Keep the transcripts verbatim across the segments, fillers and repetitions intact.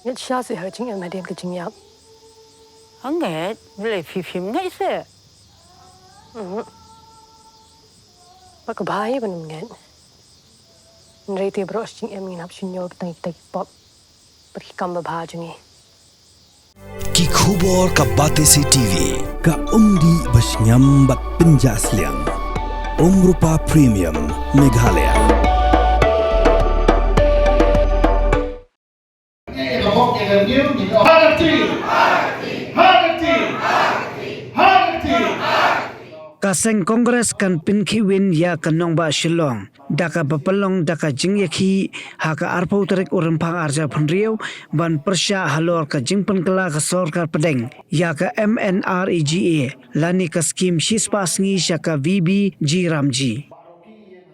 Ngeit shisha seh ha ka jingim hadien ka jingïap. Ngeit, balei phi phim ngeit seh? Mhm. Ba ka bha hi ban ym ngeit. Hynrei te baroh shi jingim ngin hap shu ñiew kita kita ki pop bad ki kam babha jong ngi. Ki khubor ka Batesi TV, ka umdih ba shngiam bad pynjah sliang. Umrupa Premium, Meghalaya. Ka seng Congress kan pynkhih win ïa ka nongbah Shillong da kaba pynlong da ka jingïakhih ha ka arphew tarik u Rymphang arhajar phew hynriew ban pyrshah halor ka jingpynkylla ka sorkar pdeng ïa ka MNREGA lane ka skim shispah sngi sha ka VB G Ramji.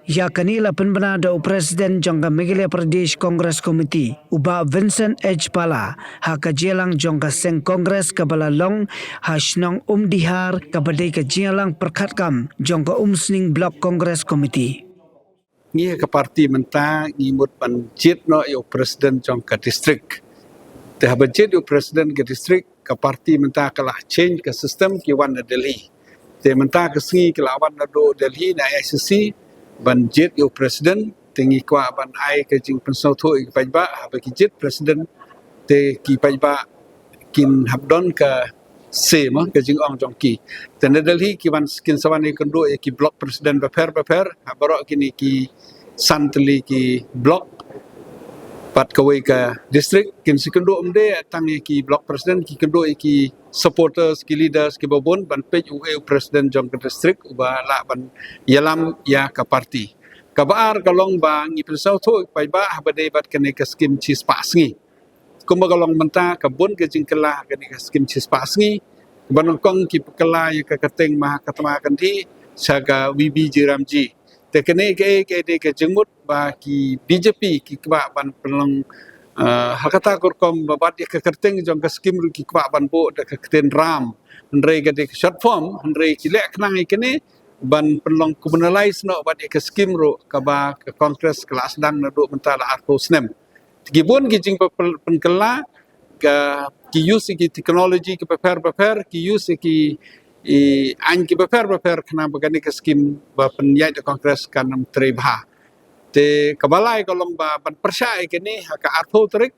Ïa kane la pynbna da u President jong ka Meghalaya Pradesh Congress Committee, u Bah Vincent H Pala, ha ka jingïalang jong ka seng Congress kaba la long ha shnong Umdihar, kaba dei ka jingïalang pyrkhat kam jong ka Umsning Block Congress Committee. Ngi ha ka party mynta ngi mut ban jied noh ïa u president jong ka district. Te haba jied ïa u president ka district, ka party mynta ka la change ka system, ki wan na Delhi. Te mynta ka sngi ki la wan naduh Delhi na AICC ban jied ïa u president. Te ngi kwah ban ai ka jingpynsngewthuh ïa ki paidbah, haba ki jied president te ki paidbah kin hap don ka say ma, ka jingong jong ki. Te na Delhi ki wan, kin sa wan ïakynduh ïa ki block president bapher bapher ha baroh kine ki san tylli ki block bad kawei ka district. Kin sa kynduh ym dei tang ïa ki block president, ki kynduh ïa ki supporters, ki leaders kiba bun ban peit uei u president jong ka district uba lah ban ïalam ïa ka party. Kaba ar ka long ba ngi pynsngewthuh ïa ki paidbah haba dei bad kane ka skim shispah sngi. Kumba ka long mynta, ka bun ka jingkylla kane ka skim shispah sngi, kaba nyngkong ki kylla ïa ka kyrteng Mahatma Gandhi sha ka VB G Ramji. Te kane kaei kaei ka jingmut ba ki BJP ki kwah ban pynlong, eh, ha kata ka rukom ba bad ïa ka kyrteng jong ka skim ruh ki kwah ban buh da ka ktien Ram, hynrei ka dei ka short form, hynrei ki leh khnang ïa kane ban pynlong communalize noh bad ïa ka skim ruh kaba ka Congress ka la sdang naduh mynta la arphew snem. Te ki bun ki jingpyn-, pynkylla, ka, ki use ïa ki technology kiba pher bapher, ki use ïa ki, i, aiñ kiba pher bapher khnang ba kane ka skim ba pynïaid da Congress kan ym trei bha. Te kaba lai ka long ba ban pyrshah ïa kane ha ka arphew tarik,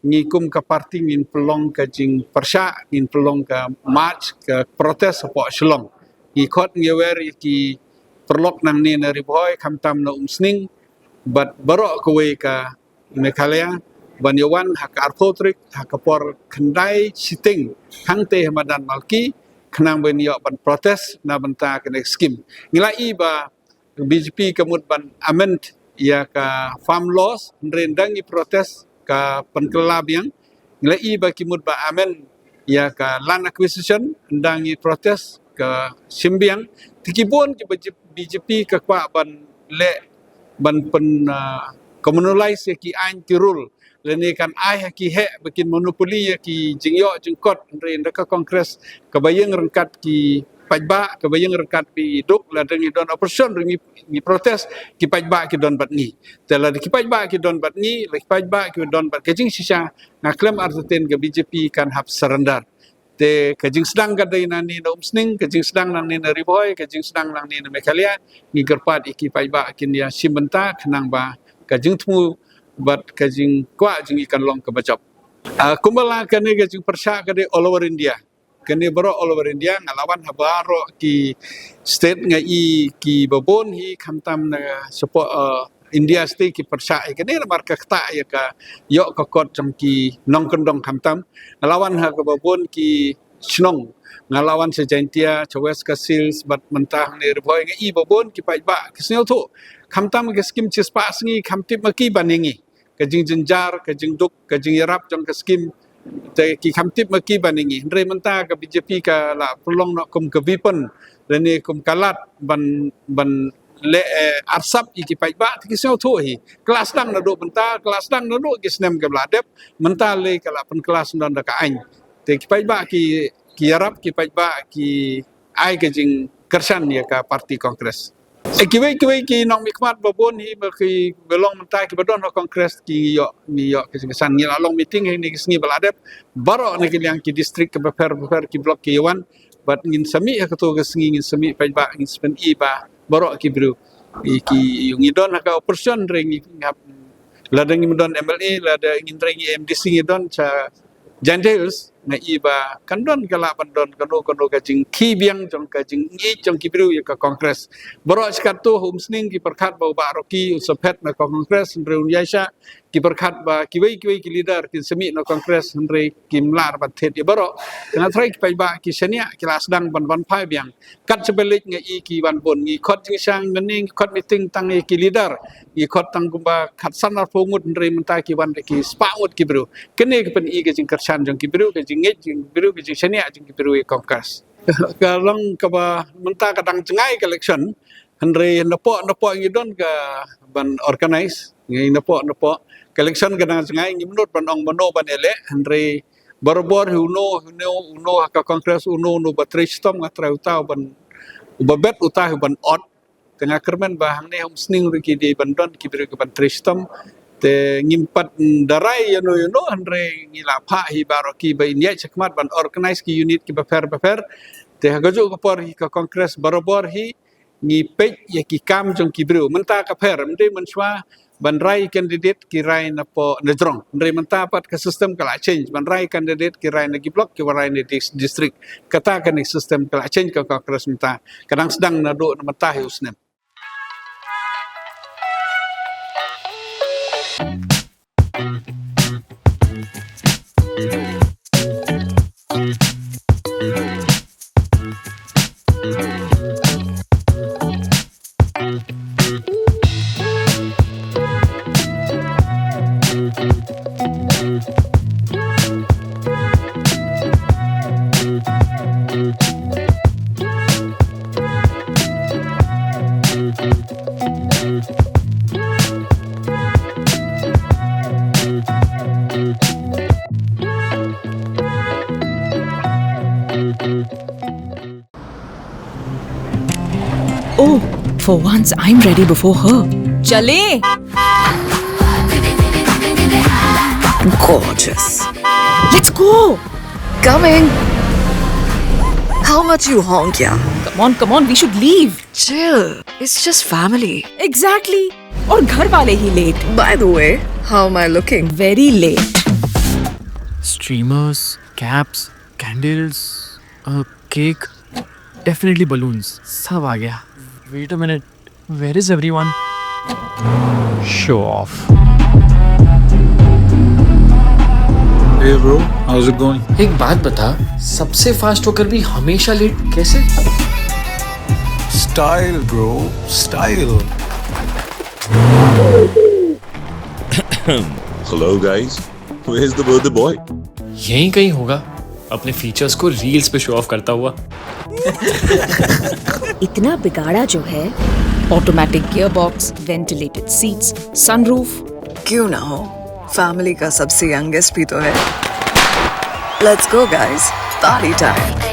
ngi kum ka party ngin pynlong ka jingpyrshah, ngin pynlong ka march, ka protest hapoh Shillong. Ngi khot ngi wer ïa ki paralok nangne na Ri Bhoi, khamtam na Umsning bad baroh kawei ka Meghalaya ban ïa wan ha ka arphew tarik ha ka por khyndai shiteng hangtei ha madan Malki, khnang ban ïoh ban protest na bynta kane ka skim. Ngi la i ba BJP ka mut ban amend ïa ka farm laws, hynrei ynda ngi protest ka pynkylla biang. Ngi la i ba ki mut ba amend ïa ka land acquisition, ynda ngi protest ka shim biang. Te ki bun kiba BJP ka kwah ban leh, ban pyn, ah, communalize ïa ki aiñ ki rule, lane kan ai ha ki heh ba kin monopoly ïa ki jingïoh jingkot, hynrei ynda ka Congress kaba ïeng ryngkat ki paidbah, kaba ïeng ryngkat ba i duk, lada ngi don opposition ruh ngi, ngi protest, ki paidbah ki don bad ngi. Te lada ki paidbah ki don bad ngi, lada ki paidbah ki don bad ka jingshisha, nga khlem artatien ka BJP kan hap surrender. Te ka jingsdang ka dei nangne na Umsning, ka jingsdang nangne na Ri Bhoi, ka jingsdang nangne na Meghalaya, ngi kyrpad ïa ki paidbah kin ïa shim bynta khnang ba ka jingthmu bad ka jingkwah jong ngi kan long kaba jop. Ah, kumba la kane ka jingpyrshah ka dei all over India. Kane baroh all over India, nga la wan ha baroh ki state, nga i kiba bun hi khamtam na shapoh, ah, India state ki pyrshah ïa kane namar ka ktah ïa ka ïoh ka kot jong ki nongkyndong khamtam. Nga la wan ha kaba bun ki shnong, nga la wan sha Jaintia, sha West Khasi Hills bad mynta hangne Ri Bhoi, nga i ba bun ki paidbah ki sngewthuh. Khamtam ka skim shispah sngi, kham tip ma ki ban ïa ngi. Ka jingjynjar, ka jingduk, ka jingïarap jong ka skim, te ki kham tip ma ki ban ïa ngi. Hynrei mynta ka BJP ka la pynlong noh kum ka weapon, lane kum ka lad ban, ban leh, eh, arsap ïa ki paidbah, te ki sngewthuh hi. Ka la sdang naduh mynta, ka la sdang naduh ki snem kiba la dep, mynta lei ka la pynkylla sngewdon da ka aiñ. Te ki paidbah ki, ki ïarap, ki paidbah ki ai ka jingkyrshan ïa ka party Congress. Eh, kiwei kiwei ki nongmihkhmat ba bun hi ba ki ba long mynta ki ba don ha Congress ki ïoh, ngi ïoh ki jingkyrsan. Ngi la long meeting hi ni ki sngi ba la dep, baroh na ki liang ki district ki bapher bapher, ki block ki ïa wan. Bad ngin sa mih ha kato ka sngi, ngin sa mih paidbah, ngin sa pyni ba baroh ki briew, i ki, ngi don ha ka opposition, hynrei ngi hap, lada ngim don M L A, lada ngin, hynrei ngi M D C ngi don sha Jaintia Hills, nga i ba kan don, ka lah ban don kano kano ka jingkhih biang jong ka jingïeit jong ki briew ïa ka Congress. Baroh shi katto ha Umsning ki pyrkhat ba u Bah Rocky u sa phet na ka Congress, hynrei un ïaishah. Ki pyrkhat ba kiwei kiwei ki leader kin sa mih na Congress, hynrei kim lah ban thied ïa baroh. Te nga tharai ki paidbah ki shaniah ki la sdang ban wan phai biang. Kat shaba leit nga i ki wan bun, ngi khot jingshang mynne, ngi khot meeting tang ïa ki leader, ngi khot tang kumba khatsan arphew ngut, hynrei mynta ki wan da ki spah ngut ki briew. Kane ka pyni ka jingkyrshan jong ki briew, ka jingngeit jong ki briew, ka jingshaniah jong ki briew ïa Congress. Ka long kaba mynta ka dang jngai ka election, hynrei napoh napoh ngi don ka ban organize, ngi napoh napoh ka election ka dang jngai, ngim nud ban ong mano ban ïaleh, hynrei barabor hi uno uno uno ha ka Congress, uno uno ba trei shitom, nga trai uta uban, uba bet uta hi uban ot. Te nga kyrmen ba hangne ha Umsning ruh ki dei ban don ki briew ki ban trei shitom. Te ngim pat da rai ïano ïano, hynrei ngi la phah hi baroh ki ba in ïaid shakhmat ban organize ki unit ki bapher bapher. Te ha kajuh ka por hi ka Congress barabor hi ngi peit ïa ki kam jong ki briew. Mynta ka pher, ym dei mynshuwa ban rai candidate ki rai napoh najrong. Hynrei mynta pat ka system ka la change, ban rai candidate ki rai na ki block, ki rai na dis-, district. Kata kane ka system ka la change ka Congress mynta. Ka dang sdang naduh na mynta hi u snem. Oh, for once I'm ready before her. चले। Gorgeous. Let's go. Coming. How much you honk, yeah? Come on, come on, we should leave. Chill. It's just family. Exactly. और घर वाले ही late. By the way, how am I looking? Very late. Streamers, caps, candles, a cake, definitely balloons. सब आ गया. Wait a minute. Where is everyone? Show off. Hey bro, how's it going? एक बात बता, सबसे फास्ट होकर भी हमेशा लेट कैसे? Style bro, style. Hello guys, where's the birthday boy? यहीं कहीं होगा, अपने फीचर्स को रील्स पे शो ऑफ करता हुआ. इतना बिगाड़ा जो है. Automatic gearbox, ventilated seats, sunroof. क्यों ना हो, फैमिली का सबसे यंगेस्ट भी तो है. Let's go guys, party time.